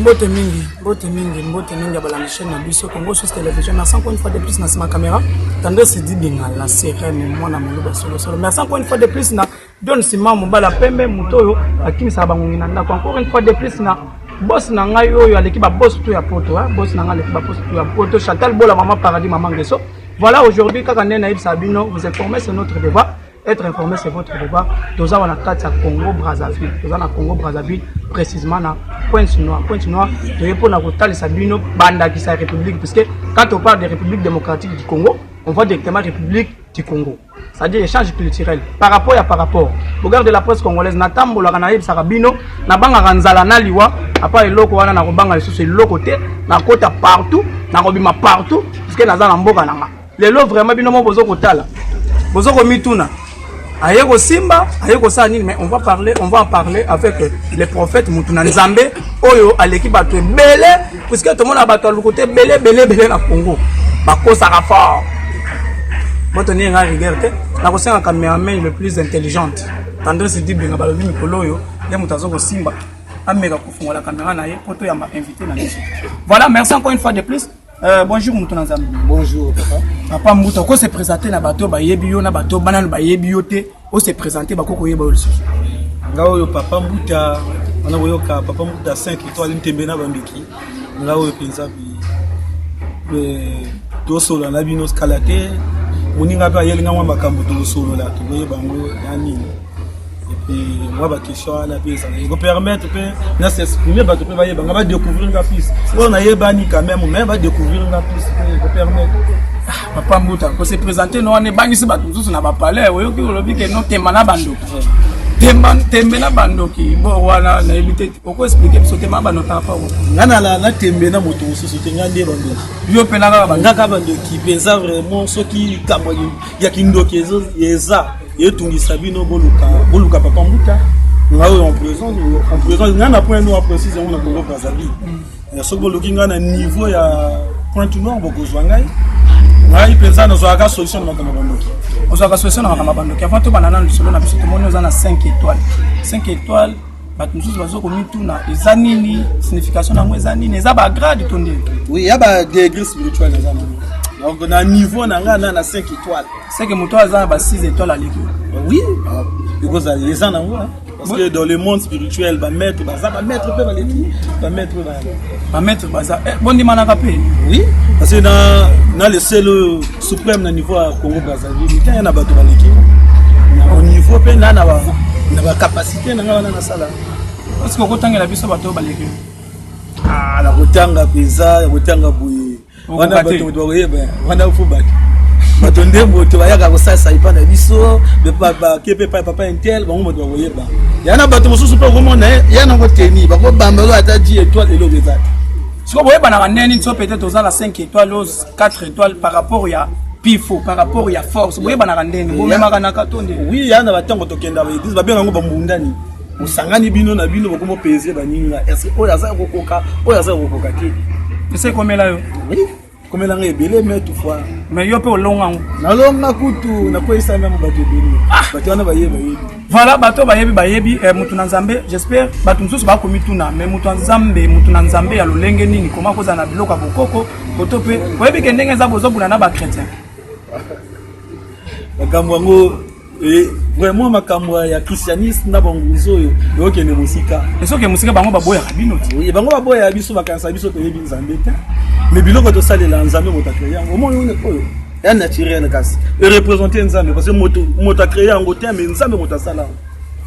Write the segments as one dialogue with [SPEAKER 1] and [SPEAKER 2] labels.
[SPEAKER 1] Mbote mingi, mbote mingi, mbote mingi ya balandi chaîne na biso Congo Suisse Télévision. Merci encore une fois de plus na sima caméra. Tendresse Dibinga la sirène mwana moluba solo solo. Merci encore une fois de plus na Don Sima mobala pembe moto oyo akimisaka bangongi na ndako. Encore une fois de plus na boss na ngai oyo aleki ba boss tout ya poto, hein? Boss na ngai aleki ba boss tout ya poto. Chantal Bola maman paradis maman Ngeso. Voilà aujourd'hui kaka nde nayebisa bino, vous informer c'est notre devoir. Être informé, c'est votre devoir. Toza wana kati ya Congo Brazzaville. Toza na Congo Brazzaville, précisément na Pointe Noire. Pointe Noire, toye pona kotalisa bino bandakisa ya République, puisque quand on parle de République démocratique du Congo, on voit directement République du Congo. C'est-à-dire échange culturel. Par rapport ya par rapport. Bogard de la presse congolaise, natambolaka nayebisaka bino, nabangaka nzala na liwa, apa eloko wana nakobanga lisusu eloko te, nakota partout, nakobima partout, puisque naza na mboka na nga. Lelo vraiment bino moko bozo kotala, bozo komituna aye kosimba, aye kosala nini, mais on va parler, on va en parler avec les prophètes, mutu na Nzambe oyo aleki bato ebele, puisque tomona bato ya lokuta ebele ebele ebele na Congo, bakosaka fort. Moto nini nga rigueur te, nakosenga cameraman le plus intelligente Tendresse Dibinga, balobi mikolo oyo nde moto azo kosimba, ameka kofungola caméra na ye po toyamba invité na biso. Voilà, merci encore une fois de plus. Bonjour moto na Nzambe.
[SPEAKER 2] Bonjour papa.
[SPEAKER 1] Papa Mbuta, oko se présenter na bato bayebi yo, na bato bananu bayebi yo te, o se présenter bako koyeba yo lisusu.
[SPEAKER 2] Nga oyo papa Mbuta, wana koyoka papa Mbuta 5 étoiles ntembe na bandoki. Nga oyo mpenza tosolola na bino kala te, moninga mpe ayeli nga mwa makambo, tokosolola, tokoyeba yango ya nini. Et mwa baquestion wana mpe ezala ekopermettre mpe na s'exprimer, bato mpe bayeba nga, badécouvrir nga plus. Oyo nayebani quand même, mais badécouvrir nga plus mpe ekopermettre.
[SPEAKER 1] Papa Mbuta, ko se présenter no wana ebangisi bato mosusu na bapalais. Oyoki olobi ke no temba na bandoki, temba tembe na bandoki. Bo wana nayebi te, oko expliquer biso temba na bandoki par rapport?
[SPEAKER 2] Nga nala natembe na moto mosusu te, nga nde bandoki.
[SPEAKER 1] Yo mpe na kaka bandoki?
[SPEAKER 2] Nga kaka bandoki mpenza vraiment. Soki likambo ya kindoki eza etungisa bino, boluka, boluka papa Mbuta. Nga oyo en présence, en présence nga na Pointe Noire, précise yango na Congo Brazzaville. Soki boluki nga na niveau ya Pointe Noire, bokozwa ngai. Ngai mpenza nazwaka solution na makambo ya bandoki.
[SPEAKER 1] Ozwaka solution na makambo ya bandoki. Avant tobanda nano lisolo na biso, tomoni oza na 5 étoiles. 5 étoiles, bato mosusu baza komituna eza nini, signification nango eza nini, eza bagrade to ndenge?
[SPEAKER 2] Oui, ya badegré spirituel eza nango. Donc na niveau na ngai na 5 étoiles.
[SPEAKER 1] C'est que moto aza na ba 6 étoiles aleki?
[SPEAKER 2] Oui, ekozala eza nango, parce que dans le monde spirituel, bamaître baza, bamaître mpe baleki, bamaître mpe
[SPEAKER 1] bamaître baza. Bondimanaka mpe?
[SPEAKER 2] Oui, parce que na le seul suprême na niveau ya Congo Brazzaville, te na bato baleki au niveau mpe na bacapacité na ngai wana nasala.
[SPEAKER 1] Parce que okotangela biso bato oyo baleki?
[SPEAKER 2] Ah, na kotanga mpenza ya kotanga boye wana, bato moto bakoyeba wana, fu bato nde moto bayaka kosalisa epa na biso, bake mpe epai papa intel, bango moto bakoyeba ya na bato mosusu mpe okomona ya nango teni bakobamba oyo ata 10 étoile, eloko eza te.
[SPEAKER 1] Sikoyo boyebanaka ndenge nini? So peut-être oza na 5 étoiles o 4 étoiles, par rapport ya pifo, par rapport ya force, boyebanaka ndenge bomemaka na kato ndenge?
[SPEAKER 2] Oui, ya na batango tokenda baeglise, babenga yango bambundani, bosangani bino na bino, bokomo pese baninga, est oyo aza kokoka, oyo aza kokoka te.
[SPEAKER 1] Ese ekomela yo?
[SPEAKER 2] Oui, komelanga ebele, mais toutefois
[SPEAKER 1] Mais yo mpe olonga yango?
[SPEAKER 2] Nalonga kutu, nakweyisa meme bato ebele. Bato wana bayebi, bayebi.
[SPEAKER 1] Voilà, bato bayebi, bayebi. Motu na Nzambe, j'espère bato mosusu bakomituna, mais moto ya Nzambe, motu na Nzambe ya lolenge nini, koma kozala na biloko ya bokoko koto mpe oyebi ke ndenge eza bozobuna na bachrétien?
[SPEAKER 2] Makambo yango vraiment, makambo ya christianisme na bangunzi oyo eyokende mosika.
[SPEAKER 1] Esoki mosika, bango baboyaka bino ti?
[SPEAKER 2] Oui, bango baboyaka biso, bakanisa biso toyebi Nzambe te, mais biloko tosalela, Nzambe moto acréer yango. Omoni oyo ya naturel, kasi ereprésente Nzambe, parce que moto moto acréer yango te, mais Nzambe moto asala yango.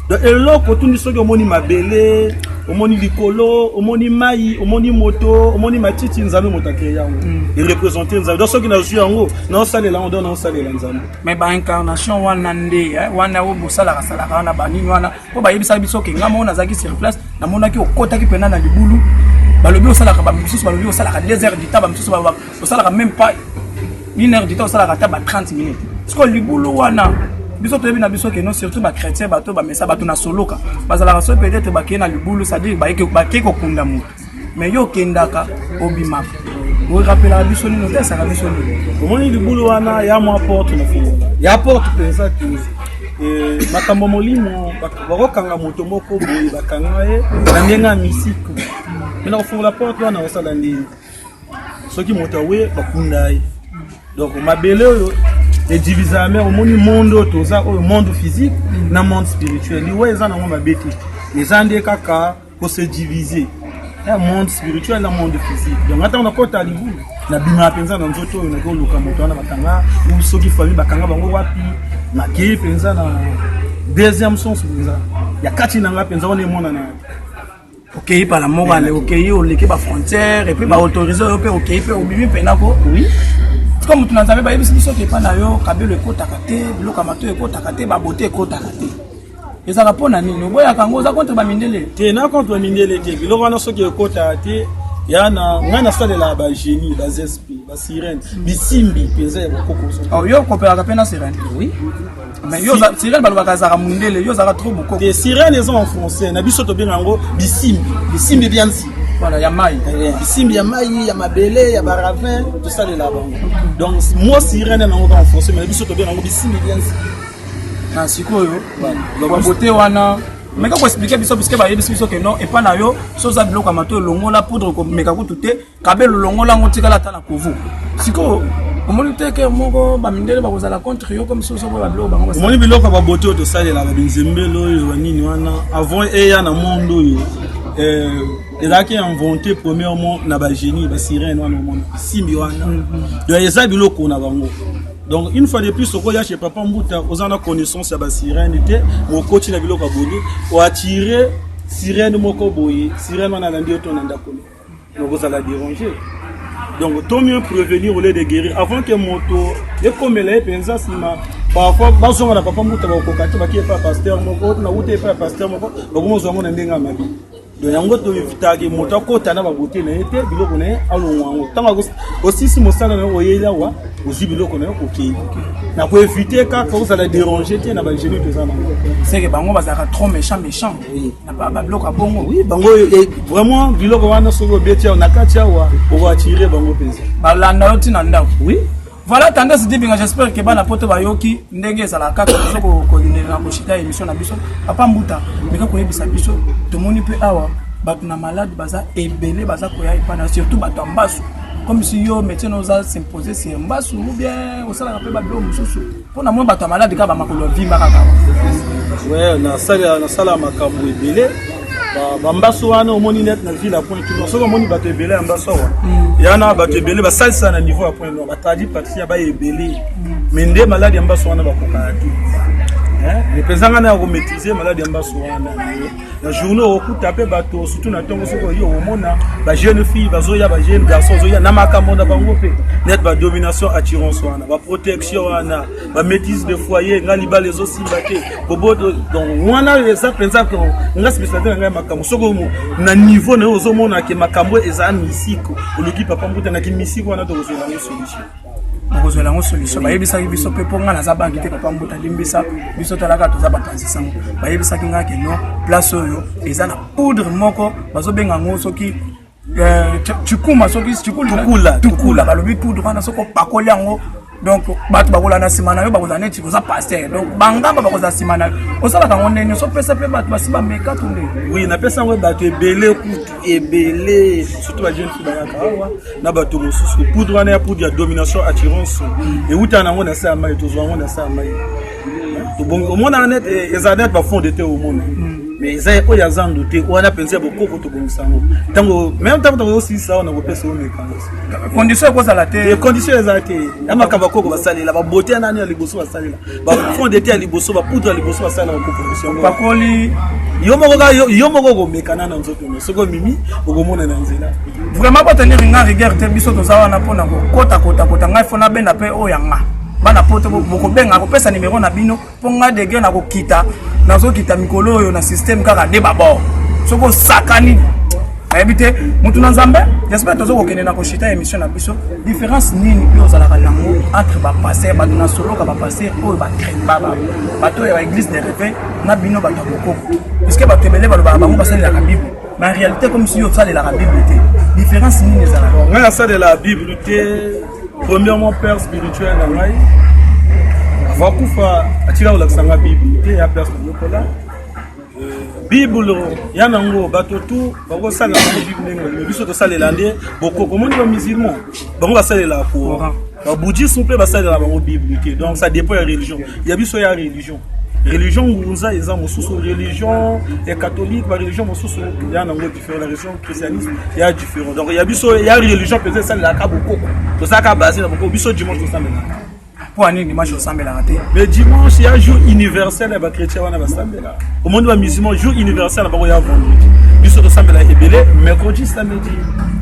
[SPEAKER 2] Donc eloko otundi, soki omoni mabele, omoni likolo, omoni mai, omoni moto, omoni matiti, Nzambe moto acréer yango, ereprésente Nzambe. Donc soki nazwi yango, naosalela yango, donc naosalela Nzambe.
[SPEAKER 1] Mais baincarnation wana nde wana oyo bosalaka salaka wana, banini wana, mpo bayebisaka biso ke nga moko nazalaki sur place, namonaki okotaki mpena na libulu. Balobi osalaka, bamisusu balobi osalaka 2 heures du temps, bamisusu osalaka même pas une heure du temps, osalaka ata ba 30 minutes. Sikoyo libulu wana, biso toyebi na biso ke non, surtout bachrétien, bato bamesa, bato na soloka bazalaka, so peut-être bakei na libulu, c'est-à-dire bakei kokunda moto, mais yo okendaka, obimaka, orappelaka biso nini, otesaka biso nini?
[SPEAKER 2] Omoni libulu wana ya mwa porte na fungola ya porte mpenza te. Makambo molimo, bakokanga moto moko boye, bakanga ye na ndenge ya misiko, me na kofungola porte wana, osala ndeni soki moto awe, bakunda ye. Donc mabele oyo edivisaka, mais omoni monde oyo toza oyo, monde physique na monde spirituel, liwa eza nango mabe te, eza nde kaka kose diviser monde spirituel na monde physique. Donc ntango nakota libulu, nabimaka mpenza na nzoto oyo, nakoluka moto wana bakanga, ou soki famille bakanga bango wapi, nakei mpenza na deuxième sens mpenza ya kati na nga mpenza wana emonana.
[SPEAKER 1] Okei pala moko ale, okei, oleki bafrontière et puis baautorise oyo mpe okei mpe obimi mpena ko. Tika motu na Nzambe, bayebisi biso ke epa na yo kabelo ekotaka te, biloko ya mato ekotaka te, babote ekotaka te. Ezalaka mpo na nini oboyaka yango? Oza contre bamindele?
[SPEAKER 2] Te, na contre bamindele te. Biloko wana soki ekotaka te, ya na ngai nasalelaka bagénie, baesprit, basirène, bisimbi mpenza ya bokoko.
[SPEAKER 1] Yo okopelaka mpe na sirène?
[SPEAKER 2] Oui.
[SPEAKER 1] Mais yo sirène balobaka azalaka mundele, yo ozalaka trop bokoko.
[SPEAKER 2] Te, sirène eza en français, na biso tobenga yango bisimbi, bisimbi biansi.
[SPEAKER 1] Voilà, ya mai.
[SPEAKER 2] Bisimbi ya mai, ya mabele, ya baravin, tosalela bango. Donc mo sirène nango kaka en français, mais na biso tobenga yango bisimbi biansi.
[SPEAKER 1] Na sikoyo babote wana, meka koexpliquer biso, puisque bayebisi biso ke non, epa na yo so oza biloko ya mato elongola, poudre komeka kutu te, kabelo longola yango, tikala ata na kovu. Sikoyo omoni te ke moko bamindele bakozala contre yo, comme soso boya babiloko bango?
[SPEAKER 2] Omoni biloko ya babote oyo tosalelaka, binzembelo oyo, banini wana, avant eya na monde oyo, ezalaki inventé premièrement na bagénie, basirène wana, omona bisimbi wana. Donc eza biloko na bango. Donc une fois de plus, okoya chez Papa Mbuta, oza na connaissance ya basirène te, mokoti na biloko ya boni, oattire sirène moko boye, sirène wana alandi yo to na ndako, donc ozala déranger. Donc tant mieux prévenir au lieu de guérir. Avant que moto ekomela ye mpenza, nsima parfois bazonga na Papa Mbuta, bakokoka te, baki epa ya pasteur moko, nauta epa ya pasteur moko, bakomozwa yango na ndenge ya mabe. Donc yango toevitaki moto akota na babote na ye te, biloko na ye alongwa yango. Ntango osisi mosala na yo, oyeli awa, ozwi biloko na yo, okei, na koevite kaka ozala déranger te na bagénie toza nango.
[SPEAKER 1] C'est que bango bazalaka trop méchant, méchant na babiloko ya bongo.
[SPEAKER 2] Oui, bango vraiment, biloko wana soki obeti awa na kati awa, okoattire bango mpenza.
[SPEAKER 1] Balanda yo ntina ndako.
[SPEAKER 2] Oui.
[SPEAKER 1] Voilà, Tendance Dibinga, j'espère que bana poto bayoki ndenge ezalaka kaka. Tozo kokendela na koshita émission na biso. Papa Mbuta, meka koyebisa biso, tomoni mpe awa bato na malade baza ebele, baza koya epai na, surtout bato ya mbasu. Comme si yo médecin oza s'imposer sur mbasu ou bien osalaka mpe babiloko mosusu mpona moi bato ya malade, kaka bamakolo vimba kaka?
[SPEAKER 2] Ouais, nasala makambo ebele. Bambasu wana omoni net na ville ya Pointe Noire, soki omoni bato ebele ya mbasu awa, ya na bato ebele basalisa na niveau ya Pointe Noire, batradipraticiens baya ebele, mais nde maladi ya mbasu wana bakokaka te. Mpenza ngai na ya komaîtrise maladi ya mbasu wana na journée, okokuta mpe bato, surtout na ntongo, soki oyo omona bajeune fille bazoya, bajeune garçon bazoya na makambo na bango mpe net, badomination, attirance wana, baprotection wana, bamaîtrise de foyer, ngai libala ezosimba te, boboto. Donc wana eza mpenza nga spécialité na ngai. Makambo soki na niveau na yo ozomona ke makambo eza misiko, oluki Papa Mbuta, naki misiko wana, tokozwela yango solution.
[SPEAKER 1] Okozwela yango solution. Bayebisaki biso mpe, mpo ngai naza bangi te, Papa Mbuta, limbisa biso, talaka toza bapanzi sango. Bayebisaki ngai ke non, place oyo eza na poudre moko bazobenga yango soki cikuma, soki
[SPEAKER 2] Tukula.
[SPEAKER 1] Tukula. Balobi poudre wana, soki opakoli yango, donc bato bakolanda nsima na yo, bakozala neti koza pasteur, donc bangamba bakozala nsima na yo. Osalaka yango ndenge nyonso, opesa mpe bato basi bameka to nde?
[SPEAKER 2] Oui, napesa yango bato ebele kutu, ebele, surtout bajeune fille bayaka awa na bato mosusu. Poudre wana ya poudre ya domination, attirance, ewutaka nango na se ya mai, tozwa yango na se ya mai. Omonaka net eza net bafond de te, omona, mais eza oyo ya zandu te, wana mpenza ya bokoko. Tobongisa yango ntango même ntango tokosilisa awa, nakopesa oyo mekango.
[SPEAKER 1] Condition ekozala te?
[SPEAKER 2] Condition eza te. Ya makambo ya koko basalela, babote ya nani ya liboso basalela, bafond de te ya liboso, bapoudre ya liboso basalela, bakopromotion.
[SPEAKER 1] Pakoli.
[SPEAKER 2] Yo moko kaka, yo moko okomekana na nzoto no, soki omimi okomona na nzela.
[SPEAKER 1] Vraiment, botenir nga rigueur te, biso toza wana mpona kokota kotakota. Ngai fo nabenda mpe oyo ya nga bana poto, bokobenga, kopesa nimero na bino, mpo nga dege nakokita, nazokita mikolo oyo na système kaka de babord. Soki osakani, nayebi te. Motu na Nzambe, j'espère toza kokende na koshita émission na biso. Différence nini mpe ozalaka nango entre bapasteur, bato na soloka, bapasteur oyo bato ya baéglise de réveil na bino bato ya bokoko? Puisque bato ebele balobaka bango basalelaka Bible, mais en réalité, comme si yo osalelaka Bible te, différence nini ezalaka?
[SPEAKER 2] Ngai nasalelaka Bible te. Premièrement, père spirituel na ngai. Avant kufa, atika kolakisa nga Bible te, ya place nayokola Bible ya nango. Bato tu bakosala bango Bible ndenge balingi. Biso tosalela nde bokoko. Omoni, bamusulman bango basalelaka Coran, babouddhisme mpe basalela bango Bible te. Donc ça dépend ya religion. Ya biso ya religion ngunza eza mosusu, religion ya catholique, bareligion mosusu ya nango différent, la religion christianisme ya différent. Donc ya biso ya religion mpenza esalelaka bokoko, tozalaka base na bokoko. Biso dimanche tosambelaka.
[SPEAKER 1] Mpo anini dimanche osambelaka te?
[SPEAKER 2] Mais dimanche ya jour universel ya bachrétien wana basambela. Omoni, bamusulman jour universel na bango ya vendredi, biso tosambela ebele mercredi, samedi.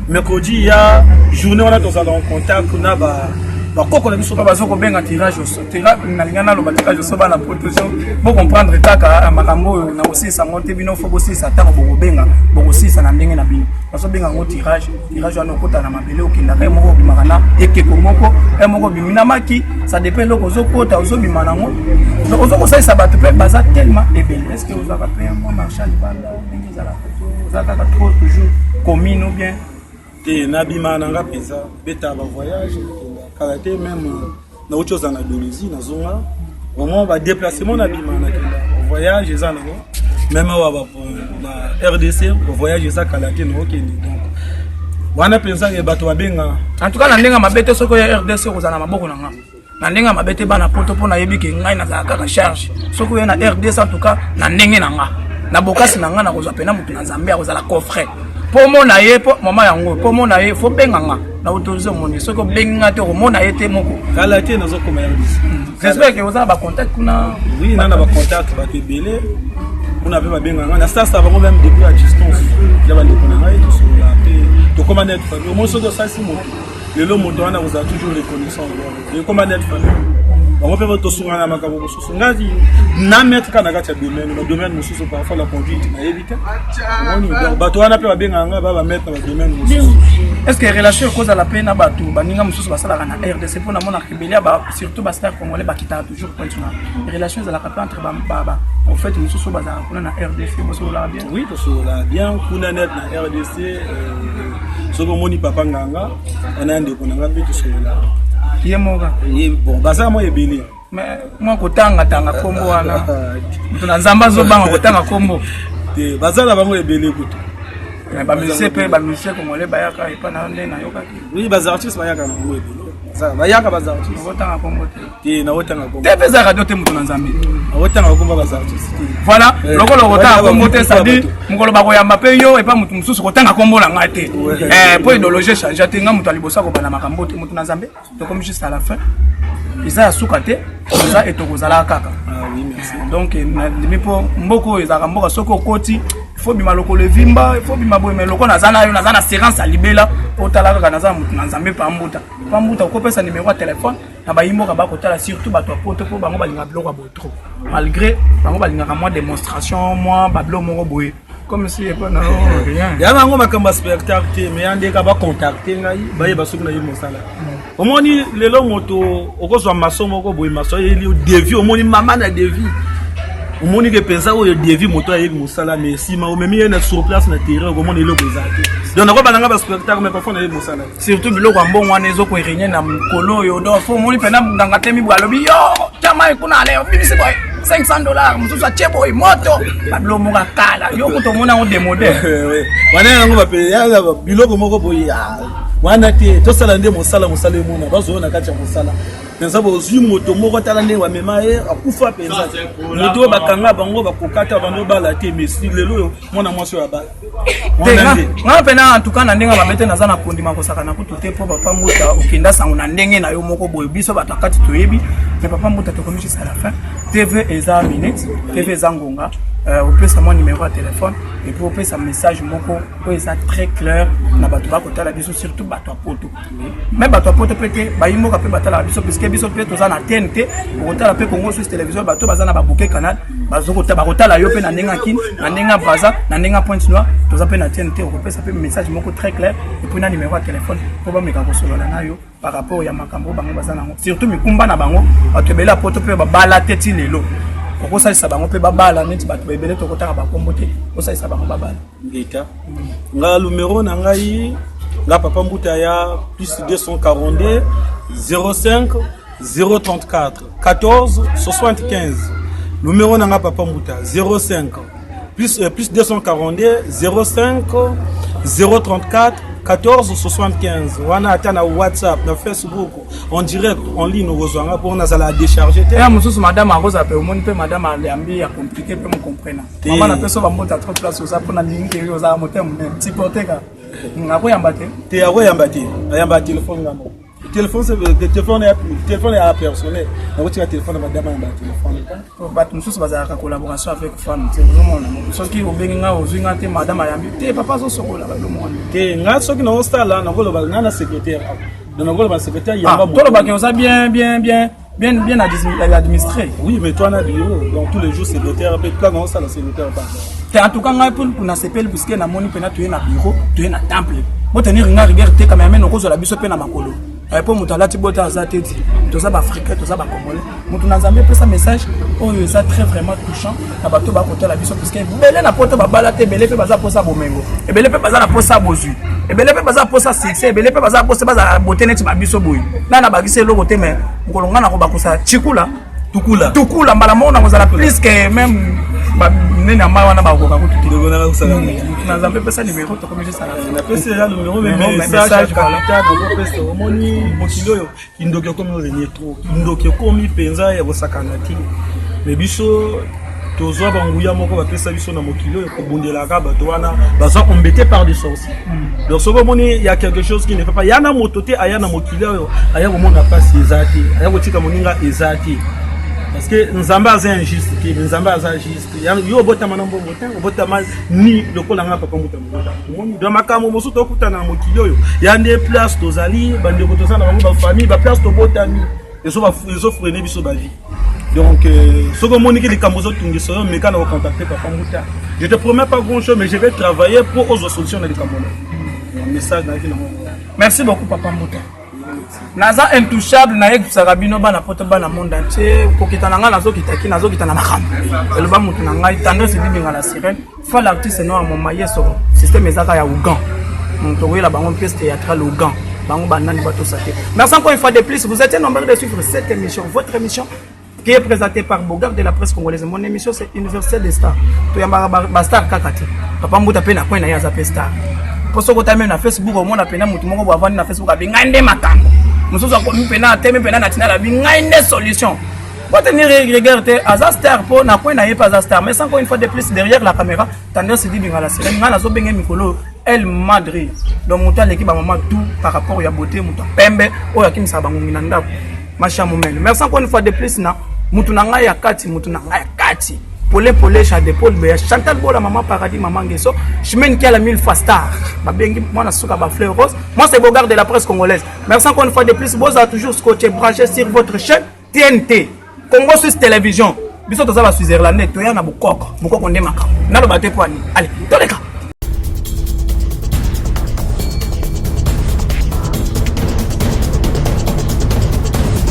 [SPEAKER 2] Mercredi ya journée wana tozala en contact na bakoko na biso.
[SPEAKER 1] Bazo kobenga tirage au tirage, nalinga naloba tirage au sort. Bana poto, bocomprendre kaka makambo oyo na kosilisa yango te. Bino fo bosilisa ntango bokobenga, bokosilisa na ndenge na bino. Bazobenga yango tirage. Tirage wana, okota na mabele, okendaka ye moko, obimaka na ekeko moko, ye moko obimi na maki. Ça dépend eloko ozokota, ozobima nango. Donc ozo kosalisa bato mpe baza tellement ebele. Est ce que ozalaka mpe mwa marché libanda ndenge ezalaka to oza kaka trop toujours commune ou bien?
[SPEAKER 2] Te, nabima na nga mpenza, beta bavoyage kala te. Même nauti ozala na Dolisie, nazonga. Vraiment badéplacement, nabima, nakenda voyage eza nango. Même awa ba RDC, voyage eza kala te, naokende. Donc wana mpenza ke bato babenga.
[SPEAKER 1] En tout cas, na ndenge mabe te, soki oya RDC, okozala na maboko na nga. Na ndenge mabe te, bana poto, mpo nayebi ke ngai nazala kaka charge. Soki oya na RDC, en tout cas na ndenge na nga, na bokasi na nga, nakozwa mpena motu na Nzambe akozala coffret mpo omona ye, mpo mama yango, mpo omona ye, fo benga nga na autorise. Omoni, soki obengi nga te, okomona ye te moko.
[SPEAKER 2] Kala te nazokoma RDC.
[SPEAKER 1] J'espère ke oza na bacontact kuna.
[SPEAKER 2] Oui, na bacontact, bato ebele kuna mpe babenga nga na sasa bango même depuis à distance. Ya bandeko na ngai, tosolola mpe, tokóma net famille. Omoi, soki osalisi moto lelo, moto wana kozala toujours reconnaissant. Ekóma net famille. Bango mpe tosungana na makambo mosusu. Ngai na maître kaka na kati ya domaine, badomaine mosusu parfois la conduite nayebi te. Omoni, donc bato wana mpe babengaka ngai, ba bamaître na badomaine mosusu.
[SPEAKER 1] Est ce que relation ekozala mpe na bato baninga mosusu basalaka na RDC? Mpo namonaka ebele ya surtout bastar congolais bakitaka toujours Pointe Noire. Relation ezalaka mpe entre baprophète mosusu oyo bazalaka kuna na RDC? Bosololaka bien?
[SPEAKER 2] Oui, tosolola bien kuna net na RDC. Soki omoni papa Nganga wana ya ndeko na nga mpe, tosolola.
[SPEAKER 1] Ye moko?
[SPEAKER 2] Bon, baza mwa ebele.
[SPEAKER 1] Mais mwa kotangatanga nkombo wana, moto na Nzambe azobanga kotanga nkombo.
[SPEAKER 2] Te, baza na bango ebele kutu.
[SPEAKER 1] Mais bamusicien mpe, bamusicien congolais bayaka epa na yo nde nayokaki?
[SPEAKER 2] Oui, baza artiste, bayaka na bango ebele. Bayaka, baza artiste.
[SPEAKER 1] Okotanga nkombo te?
[SPEAKER 2] Te, naotanga kombo.
[SPEAKER 1] Te mpe eza radio te, moto na Nzambe.
[SPEAKER 2] Naotanga kombo baza artiste te.
[SPEAKER 1] Voilà, lokola okotanga nkombo te, c'est-à-dire mokolo bakoyamba mpe yo epa moto mosusu, kotanga nkombo na ngai te, mpo idéologie echange te. Ngai moto ya liboso akobanda makambo te. Moto na Nzambe, tokomi juste à la fin. Eza ya suka te, eza etokozalaka kaka. Donc nandimi, mpo mboka oyo ezalaka mboka, soki okoti, ifo bima lokolo evimba, ifo bima boye. Mais loko naza na yo, naza na assurance ya libela. Otala kaka, naza na motu na Nzambe. Pambuta, Pambuta, okopesa numero ya telefone na bayimboka bakotala, surtout bato ya poto, mpo bango balingaka biloko ya boye trop. Malgré bango balingaka mwa démonstration, mwa babilo moko boye, comme si epa na rien.
[SPEAKER 2] Ya bango makambo ya spectacle te, mais ya ndeka bacontacte ngai, bayeba soki nayebi mosala. Omoni, lelo moto okozwa maso moko boye, maso ayeli yo devis, omoni mama na devis, omoni ke mpenza oyo devis, moto ayebi mosala. Mais nsima omemi ye na sur place na terrain, okomona eloko eza te. Donc nakobanda nga baspectacle, mais parfois nayebi mosala.
[SPEAKER 1] Surtout biloko ya mbongo wana ezokorégner na mikolo oyo. Donc fo omoni mpena nganga te mibwa, alobi yo tia mai kuna, ale obimisi boye 500 $, mosusu atie boye moto, babilo moko akala yo kuta omoni yango démodé.
[SPEAKER 2] Wana yango biloko moko boye wana te. Tosala nde mosala, mosala emona, bazoyo na kati ya mosala mpenza. Bozwi moto moko, tala ndenge bamema ye, akufa mpenza. Moto oyo bakanga bango, bakokata bando bala te. Mais lelo oyo mwana mwasi oyo abala.
[SPEAKER 1] Nga mpena, en tout cas na ndenge mabe te, naza na kondima kosaka kutu te, mpo papa Mbuta okenda sango na ndenge na yo moko boye, biso bato akati toyebi. Mais papa Mbuta, tokomi jusqu'à la fin. TV eza minute, TV eza ngonga. Opesa mwa numéro ya téléphone et puis opesa message moko oyo eza très clair na bato bakotala biso, surtout bato ya poto. Mais bato ya poto mpe te, bayimboka mpe batalaka biso, puisque biso mpe toza na tene te. Okotala mpe Congo Suisse Télévision, bato baza na babouquet canal bakotala yo mpe na ndenge ya Kine, na ndenge ya Braza, na ndenge ya Pointe Noire. Toza mpe na tene te. Okopesa mpe message moko très clair et puis na numéro ya téléphone mpo bameka kosolola na yo par rapport ya makambo oyo bango baza nango, surtout mikumba na bango. Bato ebele ya poto mpe babala te ti lelo, okosalisa bango mpe babala neti bato ebele tokotaka bakombo te, osalisa bango babala.
[SPEAKER 2] Ngeta nga numero na ngai, nga papa Mbuta, ya plus 242 05. 034 14 75. Numéro na nga papa Mbuta, 05 plus 242 05 034 14 75. Wana ata na WhatsApp, na Facebook, en direct, en ligne, okozwa nga mpo nazala décharge te.
[SPEAKER 1] Ya mosusu, madame akozala mpe, omoni mpe madame ayambi ya compliqué mpe mocomprena.
[SPEAKER 2] Te.
[SPEAKER 1] Mama, napesa bambota trop. Place oza mpona ndingi ke ozala motema monene, supporte ka akoyamba te.
[SPEAKER 2] Te, akoyamba te, ayamba telefone nga moko. Téléphone, c'est téléphone ya téléphone ya personnel, nakotika téléphone na madame, ayamba téléphone.
[SPEAKER 1] Bato mosusu bazalaka collaboration avec femme te. Ozomona, soki obengi nga, ozwi nga te, madame ayambi te, papa azosokola balomona.
[SPEAKER 2] Te, nga soki naosala, nakoloba nga na secrétaire awa, donc nakoloba secrétaire yamba moto.
[SPEAKER 1] Tolobaki oza bien, bien, bien, bien, bien administré.
[SPEAKER 2] Oui, mais toi na bureau, donc tous les jours secrétaire mpe place naosala, secrétaire pa.
[SPEAKER 1] Te, en tout cas ngai mpo nasepeli puisque namoni mpena toye na bureau, toye na temple. Botenir nga rigueur te, cameraman okozwala biso mpe na makolo. Mpo moto alati bota aza te ti toza baafricain, toza bacongolais. Moto na Nzambe, epesa message oyo eza très vraiment touchant na bato bakotala biso, puisque ebele na poto babala te, ebele mpe baza mposa bomengo, ebele mpe baza na mposa bozwi, ebele mpe baza mposa succès, ebele mpe baza mposa bazala bote neti babiso boye. Nana bakisi eloko te, mais mokolo ngai nakobakosa chikula.
[SPEAKER 2] Tukula.
[SPEAKER 1] Tukula mbala moko, nakozala plus que même banene ya mai wana bakoka kutu te.
[SPEAKER 2] Ndeko nanga kosala.
[SPEAKER 1] Na Nzambe, epesa numéro, tokomi jusala.
[SPEAKER 2] Napesi eza numéro, mais
[SPEAKER 1] Numéro,
[SPEAKER 2] message
[SPEAKER 1] message,
[SPEAKER 2] capital nakopesa, omoni mokili oyo, kindoki ekomi orenie trop, kindoki ekomi mpenza ya kosakana te. Mais biso tozwa banguya moko bapesa biso na mokili oyo kobundelaka bato wana baza embêté par des sorciers. Donc soki omoni ya quelque chose qui ne fait pas, ya na moto te, aya na mokili oyo aya komona mpasi eza te, aya kotika moninga eza te, parce que Nzambe aza injuste te, mais Nzambe aza juste. Yo obotama na mbongo te, obotama ni lokola nga papa moto mobota. Omoni, donc makambo mosusu tokutana na mokili oyo, ya nde place tozali, bandeko toza na bango, bafamille, baplace tobotami, ezofreiner biso bavie. Donc soki omoniki likambo ozotungisa yo, meka na kocontacter papa Mbuta. Je te promets pas grand chose, mais je vais travailler pour ozwa solution na likambo na message nayaki nango.
[SPEAKER 1] Merci beaucoup, papa Mbuta. Naza intouchable, nayebisaka bino bana poto, bana monde entier, kokita na ngai, nazokitaki, nazokita na makambo eloba motu na ngai Tendresse Dibinga la sirène fa, l'artiste noir momaye soro système ezaka ya ougan. Tokoyela bango pièce théâtrale ougan, bango banani batosa te. Merci encore une fois de plus, vous êtes nombreux de suivre cette émission, votre émission qui est présentée par Bogard de la presse congolaise. Mon émission, c'est Université des Stars. Toyambaka bastar kaka te. Papa Mbuta mpe na coin na ye aza mpe star. Mpo soki otami na Facebook, omona mpena motu moko bo avandi na Facebook, abi ngai nde makambo. Mosusu akomi mpena atemi mpena na tina, abi ngai nde solution. Botenir rigueur te, aza star mpo na coin na ye mpe aza star. Mais encore une fois de plus, derrière la caméra, Tendance Dibinga la sirène. Ngai nazobenge mikolo El Madrid. Donc moto aleki bamama tout par rapport ya beauté, moto pembe oyo akimisaka bangongi na ndako. Macha Momene. Merci encore une fois de plus na mutu na ngai ya kati, mutu na ngai ya kati. Pole pole cha de Paul Beya, Chantal Bola, Maman Paradis, Maman Ngeso, Chimène Kiala mille fois star. Babengi mwana suka ba fleur rose. Moi, c'est Bogard de la presse congolaise. Merci encore une fois de plus. Boza toujours scotché, branché sur votre chaîne TNT. Congo Suisse Télévision. Biso toza ba Switzerlandais, toya na bokoko. Bokoko nde makambo. Naloba te po ani. Allez, toleka.